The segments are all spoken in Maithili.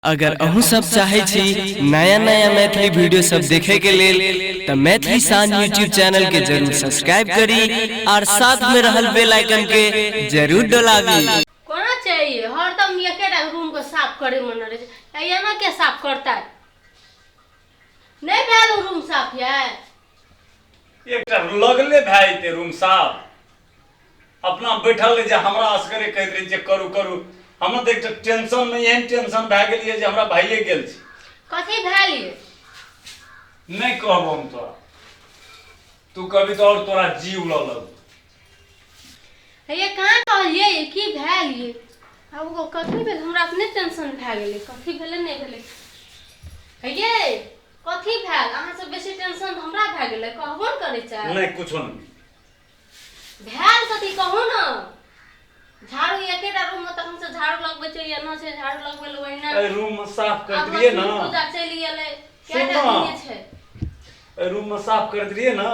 अगर अहूँ सब चाहे छी नया नया मैथिली वीडियो सब देखे के लेल त मैथिली शान यूट्यूब चैनल के जरूर सब्सक्राइब करी और साथ में रहल बेल आइकन के जरूर डोलाबी। कोना चाहिए हरदम एकेटा रूम के साफ करे मन रहे छै आ एना के साफ करता नहीं भेल उ रूम साफ ये। एकटा लगले भए जेतै रूम साफ। अपना बैठल रहे जे हमरा असगरे कहैत रहे जे करू करू, हमरा तऽ एकटा टेंशन मे एहन टेंशन भए गेल ये जे हमरा भाइये गेल छै। कथी भेल ये? नहि कहबो हम तोरा, तू कभी तऽ और तोरा जी उड़ऽ लगतौ। हे कहाँ कहलियै ये की भेल ये? आब ओ कथी भेल, हमरा अपने टेंशन भए गेलै, कथी भेलै नहि भेलै। हे ये कथी भेल? अहाँ से बेसी टेंशन हमरा भए गेलै, कहबो ने करै छै। नहि कुछो नहि भेल कथी कहू ने। झाड़ू एकेटा रूम में तखन से झाड़ू लगबै छै, एना छै झाड़ू लगबै लए ओहिना। एहि रूम में साफ करैत आब रहियै ने। लक्ष्मी पूजा चलि गेलै, कएटा सुन ने। दिने छै। एहि रूम में साफ करैत रहियै ने।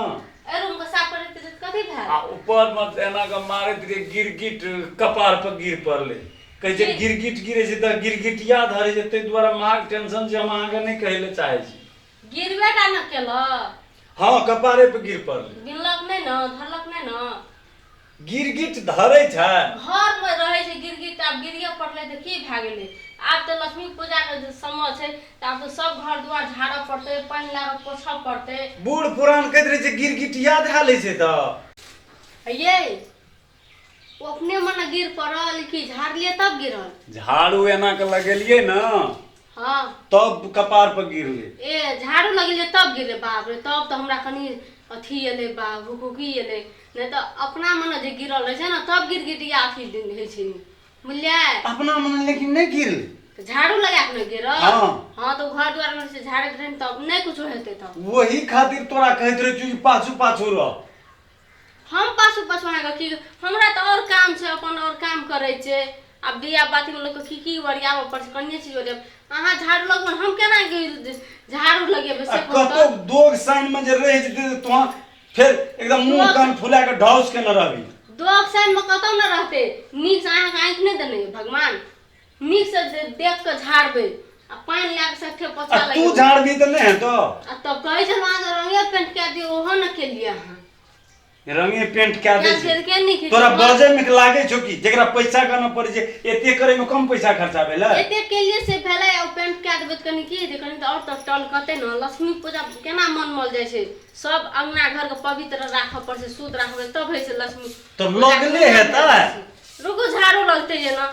एहि रूम के साफ करैत रहियै तऽ कथी भेल? आ ऊपर में एना के मारैत रहियै गिरगिट कपार पर गिर पड़लै। कहै छै गिरगिट गिरै छै तऽ गिरगिटिया धरै छै, ताहि दुआरे महाक टेंशन छै, हम अहाँके नहि कहै लए चाहै छी। गिरबे टा न केलक? हँ, कपारे पर गिर पड़लै। गिनलक नहि ने, धरलक नहि ने? गिरगिट धरै छै। घर मे रहै छै गिरगिट, आब गिरिये पड़लै तऽ की भए गेलै? आब तऽ लक्ष्मी पूजा के जे समय छै तऽ आब तऽ सब घर दुआर झाड़ऽ पड़तै, पानि लए कऽ पोछऽ पड़तै। बूढ़ पुरान कहैत रहै छै गिरगिटिया धए लै छै तऽ। ये ओ अपने मने गिर पड़ल कि झाड़लियै तब गिरल? झाड़ू एना के लगेलियै ने। हाँ। तब कपार पर गिरलै। ए झाड़ू लगेलियै तब गिरलै? बाप रे, तब तऽ हमरा कनि अथी एलै, बा हुकहुकी एलै। नहि तऽ अपना मने जे गिरल रहै छै ने तब गिरगिटिया अथी होइ छै, बुझलियै? अपना मने लेकिन नहि गिरलै। तऽ झाड़ू लगा कऽ नहि गिरल? हाँ। हाँ, तऽ घर दुआर में से झाड़ैत रहै ने तब नहि कुछो हेतै तब। वही खातिर तोरा कहैत रहै छियौ कि पाछू पाछू रह। हम पाछू पाछू अहाँके की? हमरा तऽ आओर काम छै, अपन आओर काम करै छै। आब दिया बातीमे लोकके की की ओरियाबऽ पड़ै छै, कनिए चीज ओरियाब। अहाँ झाड़ू लगबै, हम केना झाड़ू लगेबै आ से कहू कतौ तऽ। दोग साइन में जे रहि जेतै तऽ तोहाँ फेर एकदम मुंह दोग कान फुला के ढौस के न रहबी। दोग साइनमे कतौ ने रहतै। नीकसँ अहाँके आँखि नहि देने यऽ भगवान? नीकसँ देख कऽ झाड़बै आ पानि लए कऽ सठे आ पोछा तू लगेबै। झाड़बी तऽ नहि हेतौ। आ तब कहै छलहुँ अहाँके रंगे पेंट कए दियौ, ओहो ने केलियै अहाँ। रंगे पेंट कए दै छै। के नीक होइ तोरा छै? बजै मे लागै छौ कि जेकरा पैसा गनऽ पड़ै छै, एते करै मे कम पैसा खर्चा भेलै? एते केलियै से भेलै, आ पेंट कए देबै तऽ कनि की हेतै? कनि तऽ आओर तऽ टलकतै ने। लक्ष्मी पूजा केना मनमल जाइ छै? सब अङ्गना घरके पवित्र राखऽ पड़ै छै, शुद्ध राखबै तब होइ छै लक्ष्मी तऽ पूजा। लगले हेतै। रुकू, झाड़ू लगतै जेना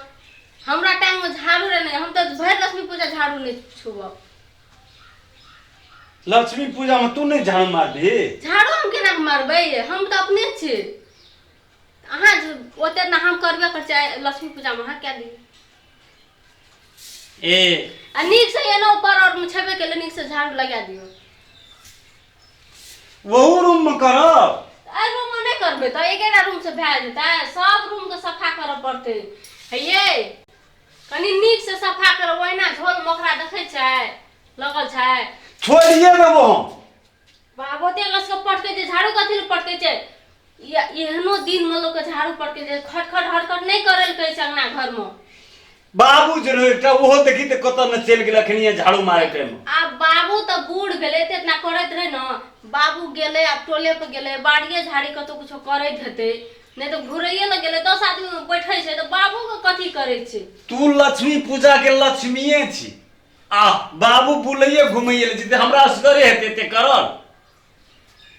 हमरा टाइममे झाड़ू रहै नहि, हम तऽ भरि लक्ष्मी पूजा झाड़ू नहि छुबब। लक्ष्मी पूजा में तू नहीं झाड़ू मारबी? झाड़ू हम केना के मारबै? हम तऽ अपने छी। अहाँ ओते ना हम करबे कर छै लक्ष्मी पूजा में, अहाँ कए दियौ। ए आ नीक से एना ऊपर और में छेबे केले, नीक से झाड़ू लगा दियौ। वहू रूम में करब? एहि रूम में नहि करबै तऽ एकेटा रूम से भए जेतै? सब रूम के सफा करऽ पड़तै। हे ये कनि नीक से सफा करब, ओहिना झोल मोखरा देखै छै लगल छै। छोड़िए देबो हम। बाप, ओते कस के पटकै छै झाड़ू, कथी लए पटकै छै? एहनो दिन में लोक के झाड़ू पटकै छै? खटखट हटखट नहि करै लए कहै छै अंगना घर में। बाबू जे रहै एकटा, ओहो देखी तऽ कतऽ ने चलि गेल अखनिये झाड़ू मारे टाइम में। आब बाबू तऽ बूढ़ भेलै, एते इतना करैत रहै ने बाबू। गेलै आब टोले पर गेलै, बाड़िए झाड़ी कतौ कुछो करैत हेतै, नहि तऽ घुरैए लए गेलै। 10 आदमी मे बैठै छै तऽ बाबू के कथी करै छै? तू लक्ष्मी पूजा के लक्ष्मीए छी आ बाबू बुलैये घुमैये लए जेतै, हमरा असगरे हेतै एते करल?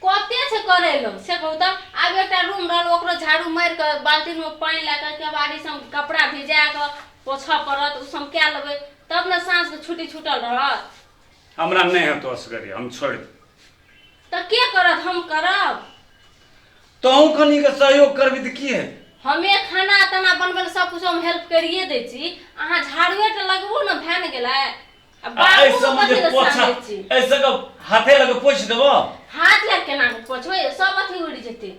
कते छै करै लए से कहू तऽ। आब एकटा रूम रहल, ओकरो झाड़ू मारि कऽ, बाल्टीन मे पानि लए कऽ, केबाड़ी सब कपड़ा भिजा कऽ पोछऽ पड़त। ओ सब कए लेबै तब ने साँझ के छुट्टी छूटल रहत। हमरा नहि हेतौ असगरे, हम छोड़ि देब। तऽ के करत? हम करब? तोहूँ कनिके सहयोग करबी तऽ की हेतै? हमे खाना ताना बनबै लए सब कुछ हम हेल्प करिए दै छी, अहाँ झाड़ुए टा लगबू ने, भए ने गेलै। आ आ एहि बाबू सबमे कथी जे लए पोछा सानै छी? एहि सबके हाथे लऽ कऽ पोछि देबो। हाथ लए केना कऽ पोछबै? सब अथी उड़ि जेतै।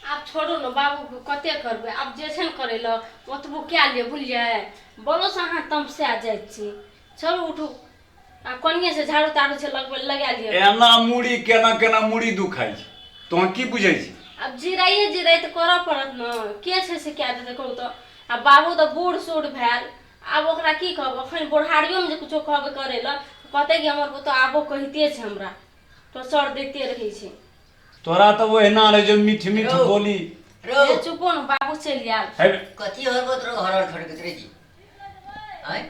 आब छोड़ू ने, बाबूके कते करबै? आब जे छै ने करै लए ओतबो कए लिअ, बुझलियै? बोलो से अहाँ तमसा जाइ छी। चलू उठू आ कोनिये से झाड़ू ताड़ू छै लगबै, लगा लिअ। एना मुड़ी केना केना मुड़ी दुखाइ छै, तोहन की बुझै छी? आब जिराइए जिराइ तऽ करऽ पड़त ने, के छै से कए देतै कहू तऽ? आ बाबू तऽ बूढ़ सूढ़ भेल, आब ओकरा की कहब अखन बुढ़ारियोमे जे कुछो कहबै करै लए कहतै कि हमर पुतोह आबो कहिते छै हमरा टोसर दैते रहै छै। तोरा तऽ ओहिना रहै जो मीठ मीठ रौ। बोली। रौ। ए चुपो ने बाबू चलि आयल। हे। कथी हरबत रौ हरहर खड़कैत रहै छी आँय?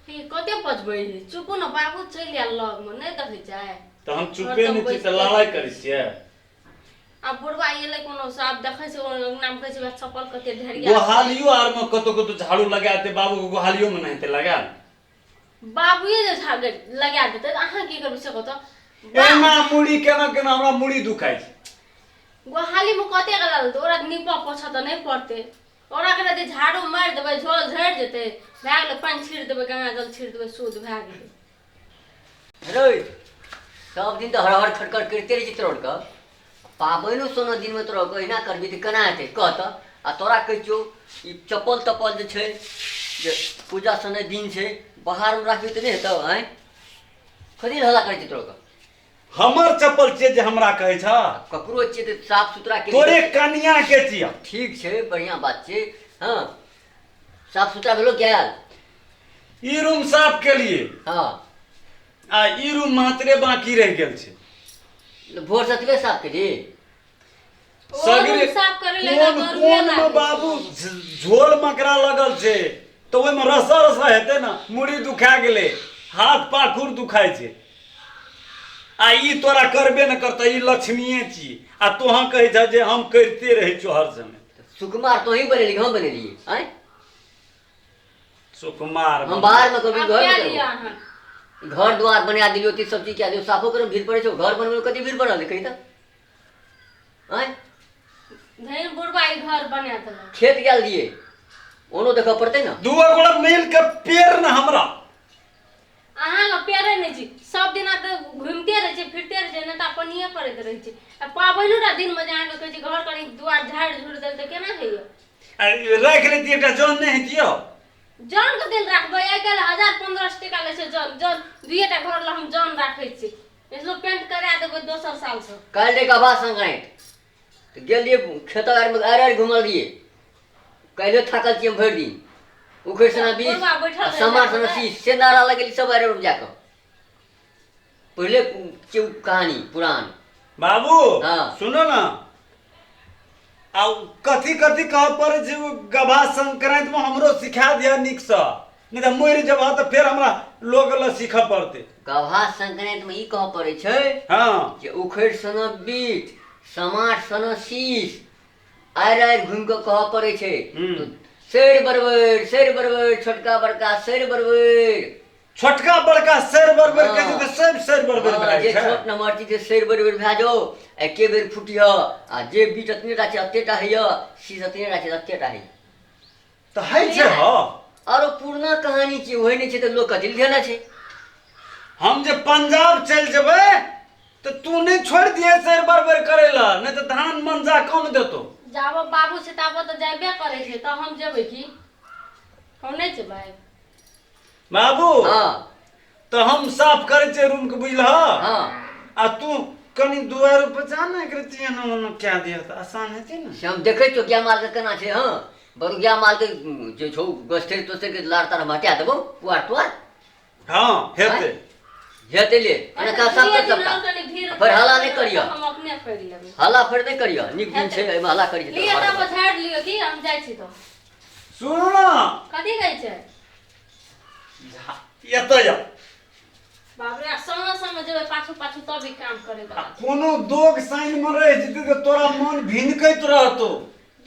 हे कते बजबै हे चुपू ने बाबू चलि आयल लगमे नहि देखै छै। तऽ हम चुपे नहि छी तऽ लड़ाइ करै छियै। आब बुढ़वा एलै कोनो से आब देखै छै ओ नाम कहै छै वएह चप्पल कते ढेरिया। गोहालियो आर मे कतौ कतौ झाड़ू लगा देतै बाबू के गोहालियो मे नहि हेतै लगायल। बाबुए जे झाड़ू लगा देतै तऽ अहाँ की करबै से कहू तऽ। एना मुड़ी केना केना हमरा मुड़ी दुखाइ छै। गोहालीमे कते लगा देतै ओकरा नीपऽ पोछऽ तऽ नहि पड़तै। ओकरा कहै जे झाड़ू मारि देबै झोल झड़ि जेतै भए गेलै पानि छीट देबै गंगा जल छीट देबै शुद्ध भए गेलै। रे सब दिन तऽ हरहर खटखट करिते रहै छै तोरा के पाबनिओ सोना दिनमे तोरा के एहिना करबी तऽ केना हेतै कह तऽ। आ तोरा कहै छियौ ई चप्पल तप्पल जे छै जे पूजा समय दिन छै बाहरमे राखबी तऽ नहि हेतौ। आँय कथी लए हल्ला करै छै तोरा के? हमर चप्पल छियै जे हमरा कहै छ? ककरो छियै तऽ साफ सुथरा के तोरे कनिया के छियै। ठीक छै बढ़िआँ बात छै। हँ साफ सुथरा भेलो क्या? ई रूम साफ केलिए। हाँ। आ ई रूम मात्रे बाकी रहि गेल छै। भोर से एतबे साफ केली? सगरे साफ करै लए कोन गर्मी कोन मे लागै छै। बाबू झोल मकरा लगल छै तऽ ओहिमे रसा रसा हेतै ने। मुड़ी दुखा गेलै हाथ पाखुर दुखाइ छै आ ई तोरा करबे ने करतै ई लक्ष्मीए छी आ तोहाँ कहै छह जे हम करिते रहै छियौ हर समय। सुकुमार तोही बनेली हम बनेलियै? आँय सुकुमार हम बाहर में कभी आब घर क्या में लिअ करबो। अहाँ? घर द्वार बना दिलियो ती सब चीज क्या दियो साफो करे भीड़ पड़े छौ घर बनबै में कते भीड़ पड़ल है कही तऽ? आँय धनि बुढ़बा ई घर बना देलक। खेत गेल दिए ओनो देखऽ पड़तै ने। दूगो गोड़ा मिल के पेड़ ने हमरा। अहाँके पेड़े नहि छी सब दिना तऽ घुमिते रहै छै फिरते रहै छै नेता पनिये करैत रहै छै आ पाबनिओ टा दिनमे जे अहाँके कहै छै घर कनि दुआर झाड़ि झुड़ि देल तऽ केना होइए? आ राखि लेतियै एकटा जन नहि हेतियौ? जन के दिन राखबै आइ काल्हि 1000-1500 टका लै छै जन जन दुइएटा घर लए हम जन राखै छी इसलो पेंट करा देबै दोसर सालसँ। काल्हि रहे गभा संक्रांति तऽ गेल रहियै खेत आरमे आरि आरि घुमल रहियै काल्हियो थाकल छियै हम भरि दिन उखड़ि सना बीस बुढ़वा बैठल आ रहै समार सना छै। 30 से नारा लगेली सब आरि आरि जाकऽ पहिले के उ कहानी पुरान। बाबू। हाँ। सुनो ना आ उ कथी कथी कहऽ पड़ै छै ओ गभा संक्रांति मे हमरो सिखा दिअ नीकसँ नहि तऽ मरि जेबह तऽ फेर हमरा लोग लग सीखऽ पड़तै। गभा संक्रांति में ई कहऽ पड़ै छै हाँ। जे उखड़ि सना बीट समाट सना शीश आरि आरि घुमि कऽ कहऽ पड़ै छै। हम्म। सैर बरबैर सैर बरबैर छोटका बड़का सैर बरबैर। छोटका बड़का सैर बरबैर कहै छै हाँ। तऽ सब सैर बरबैर हाँ, भए जे जाइ छै। छोट नम्हर छी से सैर बरबैर भए जाउ एके बेर फुटिह आ जे बीट एतने टा छै एते टा होइए शीश एतने टा छै एते टा होइए। तऽ होइ छै हौ। आरो पुरना कहानी छै ओहे नहि छै तऽ लोक कथी लए धेने छै। हम जे पंजाब चलि जेबै तऽ तू नहि छोड़ि दिहे सैर बरबैर करै लए नहि तऽ धान मंजा कम देतौ। जाबऽ बाबू छै ताबऽ तऽ जाबे करै छै तऽ हम जेबै की हम नहि जेबै। बाबू। हाँ। तऽ हम साफ करै छियै रूम के बुझलह? हाँ। आ तू कनि दुआरि पर जा ने एक रत्ती एना ओना कए दिह तऽ आसान हेतै ने। से हम देखै छियौ गाय माल के केना छै। हाँ बरु गाय माल के जे छौ गस्थेर तोस्थेर के लार तार हम हटा देबौ पुआर तुआर। हाँ हेतै। हेतै ले अनका साफ कर सबटा फेर हल्ला नहि करिह। हम अपने करि लेबै। हल्ला फेर नहि करिह नीक दिन छै एहिमे हल्ला करी लिअ तब झाड़ि लिअ की हम जाइ छी तऽ। सुनू ना। कथी कहै छै? एतऽ जाउ। बाप रे संगे संगे जेबै पाछू पाछू तब ई काम करे आ बला। कोनो दोग साइन मे रहि जेतै तऽ तोरा मन भिनकैत रहतौ।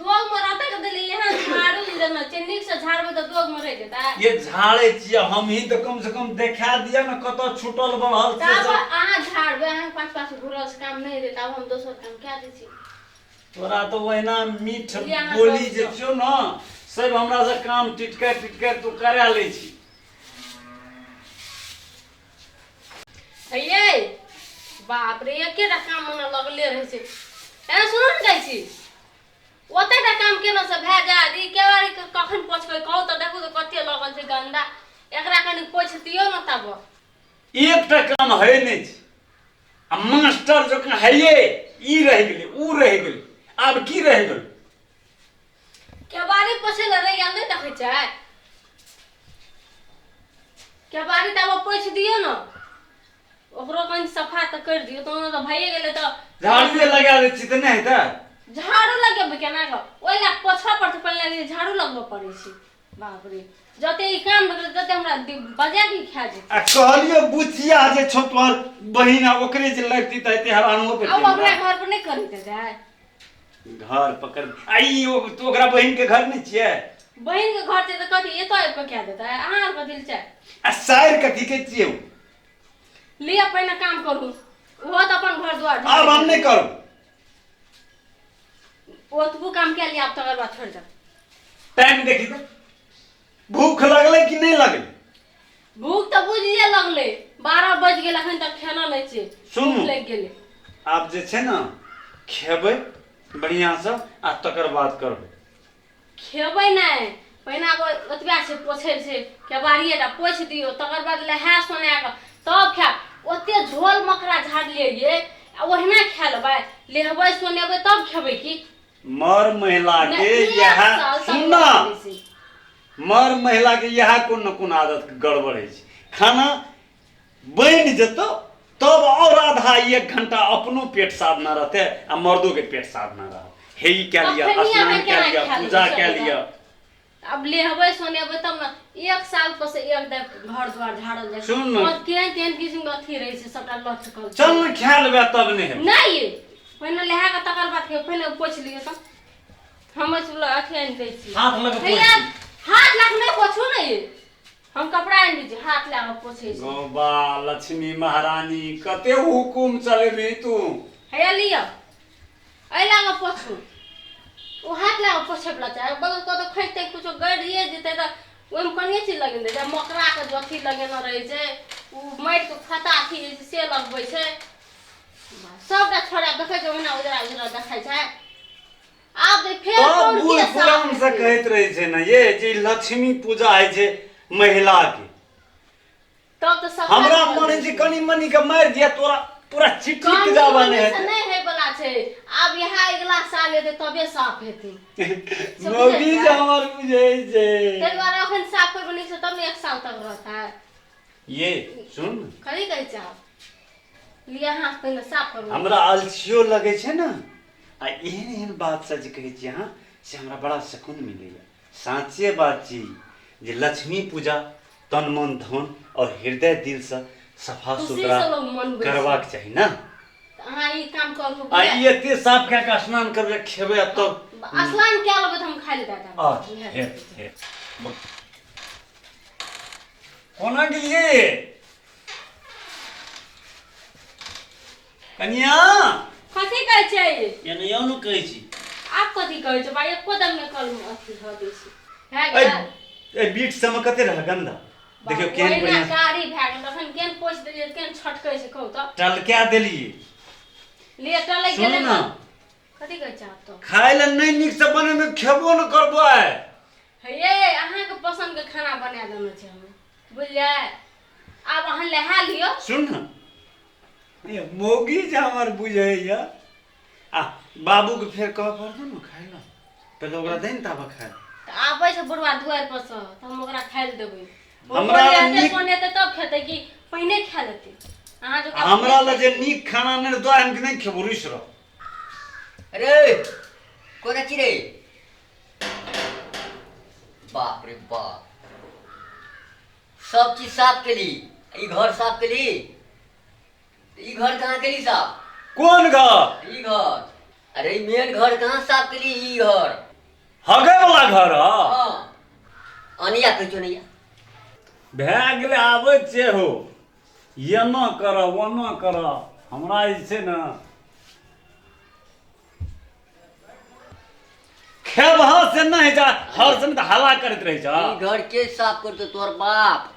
दोग मे रहतै के देली एहन झाड़ू देने छै नीक से झाड़बै तऽ दोग मे रहि जेतै। ये झाड़ै छियै हमही तऽ कम से कम देखा दिअ ने कतऽ छूटल बढ़ल से तब सब। अहाँ झाड़बै अहाँ पाछू पाछू घुरल से काम नहि हेतै तब हम दोसर काम कए दै छी। तोरा तऽ ओहिना मीठ लिअ अहाँ बोली सब जे छियौ ने सब हमरा से काम टिटका टिटका तू करा लै छी। हे बाप रे एकेटा काम मने लगले रहै छै। एना सुनू ने जाइ छी ओतेटा काम केना से भए जायत ई केवाड़ी के कखन पोछबै कहू तऽ देखू तऽ कते लगल छै गन्दा एकरा कनि पोछतियौ ने तब। एकटा काम है नहि छै आ मास्टर जकाँ हैये ई रहि गेलै ऊ रहि गेलै आब की रहि गेलै? केवाड़ी पोछै लए रहि गेल नहि देखै छै। केबाड़ी तऽ आब पोछि दियौ ने, ओकरो कनि सफा तऽ करि दियौ, तहन तऽ भइए गेलै तऽ। झाड़ूए लगा दै छी तऽ नहि हेतै? झाड़ू लगेबै केना कऽ? ओहि लए पोछऽ पड़तै पहिने, झाड़ू लगबऽ पड़ै छै। बाप रे, जते ई काम भेलै तते हमरा बजा के खा जेतै। आ कहलियो बुचिया जे छौ तोहर बहिन, आ ओकरे जे लगती तऽ एते हरान हो आ ओ अपना घर पर नहि करैत हेतै? घर पकड़ आ ई तू ओकरा बहिन के घर नहि छियै? बहिन के घर छै तऽ कथी एतऽ आबि कऽ कए देतै? अहाँ आर कथी लए छै? आ साइर कथी के छियै? लिअ, पहिने काम करू, ओहो तऽ अपन घर दुआर। आब हम नहि करू। ओतबो काम कए लिअ आब, तकर बाद छोड़ि देब। टाइम देखी तऽ, भूख लगलै कि नहि लगलै? भूख तऽ बुझिए लगलै, 12 बजि गेल, अखन तक खाना नहि छै। सुनू। भूख लागि गेलै। आब जे छै ने, खेबै बढ़िआँसँ आ तकर बाद करबै। खेबै नहि, पहिने आब ओतबे छै पोछै छै, केबाड़िए टा पोछि दियौ, तकर बाद नहा सोना कऽ तब खायब। ओते झोल मकड़ा झाड़लियै ये, आ ओहिना खा लेबै? लेहबै सोनेबै तब खेबै की? मर महिला के नहि, एक इएह साल तक सुन ना। नहि छै। मर महिला के इएह कोन न कोन आदत गड़बड़ होइ छै। खाना बनि जेतौ तब और आधा एक घंटा अपनो पेट साधना रहते आ मर्दो के पेट साधना रहत। हे, ई कए लिअ, अखनी स्नान अहाँ कए केना लिअ, खा लेबै पूजा सब कए गोटा? लिअ। आब लेहबै सोनेबै तब ने। एक साल पर से एक दाइ घर द्वार झाड़ल जाइ छै। सुन ने। और केहन केहन किस्म के अथी रहै छै, सबटा लचकल छै। चल ने, खा लेबै तब नहि हेबै। नहि ये, पहिने लहा कऽ तकर बाद खेबै। पहिने पोछि लियौ तऽ हम अथी आनि दै छी। हाथ लऽ कऽ हैया, पोछि। हाथ लए कऽ नहि पोछू ने ये, हम कपड़ा आनि दै छी, हाथ लए कऽ पोछै छी। गौबा लक्ष्मी महारानी, कते हुकुम चलेबही तू? हैया लिअ, एहि लए कऽ पोछू। ओ हाथ लए कऽ पोछैवला चाहे बगल कतौ खसितै, कुछो गड़िए जेतै तऽ ओहिमे कनिए चीज लगेने रहै छै। मकड़ाके जे अथी लगेने रहै छै, ओ माटिके खत्ता अथी होइ छै से लगबै छै। सबटा छोड़ा देखै छै, ओहिना उजरा उजरा देखै छै। आब तऽ फेर तब पौरकी बूढ़ साफ पुरान से हेतै। कहैत रहै छै ने ये जे लक्ष्मी पूजा होइ छै महिला के। तब तऽ सब हमरा मन होइ छै कनि मनि के मारि दिया तोरा, पूरा चिटक जाबा नहि हेतै। नहि होय वाला छै आब, यहाँ अगिला साल हेतै तबे साफ हेतै। मौगी जे हमर बुझै छै। ताहि दुआरे अखन साफ करबै नीकसँ तब ने एक साल तक रहतै। ये सुन। कथी कहै छै? आब लिअ, हाथ पहिने साफ करू। हमरा अलसियो लगै छै ने, आ एहन एहन बात से जे कहै छी अहाँ से हमरा बड़ा सुकून मिलैया। साँचे बात छी जे लक्ष्मी पूजा तन मन धन और हृदय दिल से सफा खुशी सुथरा से लोग मनबै छै। करबाक चाही ने। तऽ अहाँ ई काम करू। आ ई एते साफ कए कऽ स्नान करबै, खेबै आ तब स्नान कए लेबै तऽ हम खाइ लए दए देब। अच्छा, हे हे, कोना गेलियै कनिया? कथी कहै छै? एने यौ ने कहै छी। आब कथी कहै छै भाइ? एको दम नहि कल अथी धऽ दै छै, भए एहि गेल। एहि बीट सबमे कते रहै गन्दा, देखियौ केहन ओहिना बढ़िआँ कारी भए गेल। तखन केहन पोछि देलियै, केहन छटकै छै, कहू तऽ। टलका देलियै। लिए टलै सुनू गेलै ने। ने, कथी कहै छै आब तऽ? खाय लए नहि नीकसँ बनेबै, खेबो ने करबै। हे ये, अहाँके पसन्दके खाना बना देने छै हम, बुझलियै? आब अहाँ नहा लियौ। सुन ने ये, मौगी जे हमर बुझैया। आ बाबूके फेर कहऽ पड़तौ ने खाय लए, पहिले ओकरा दे ने ताबे खाय। तऽ आबै छै बुढ़वा दुआरि पर सँ तऽ हम ओकरा खाय लए देबै। हमरा हमरा लए नीक- सोनेतै तब खेतै कि पहिने खा लेतै? अहाँ जो हमरा लए जे नीक खाना नहि दऽ, हम नहि खेबो, रुसि रह। अरे कोना छी रे? बाप रे बाप, सब चीज साफ केली, ई घर साफ केली, ई घर कहाँ केली साफ? कोन घर? ई घर। अरे ई मेन घर कहाँ साफ केली, ई घर? हगे वाला घर ह? हाँ, अनिया कहै छौ नैया। भए गेलै, आबै छियै हो। एना कर, ओना कर, हमरा जे छै ने खेबह से नहि जा, हर समय तऽ हल्ला करैत रहै छ। ई घर के साफ करतौ? तोहर बाप?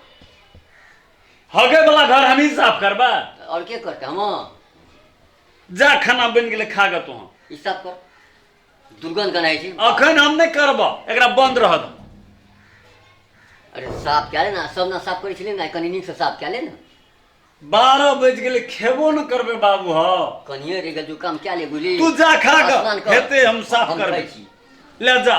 हगे वाला घर हमही साफ करबै? और के करतै, हम? जा, खाना बनि गेलै, खा गे तोहन। ई साफ कर, दुर्गंध गनाइ छै। अखन हम नहि करबह, एकरा बन्द रह दह। अरे साफ कए ले ने, सब ना साफ करै छलै ने, कनि नीकसँ साफ कए ले ने। 12 बजि गेलै, खेबो न करबै बाबू हौ। कनिए रहि गेल, तू काम कए ले, बुझली? तू जा खा स्नान कऽ कर। हेतै, हम साफ हम करबै। खाइ छी। ले जा।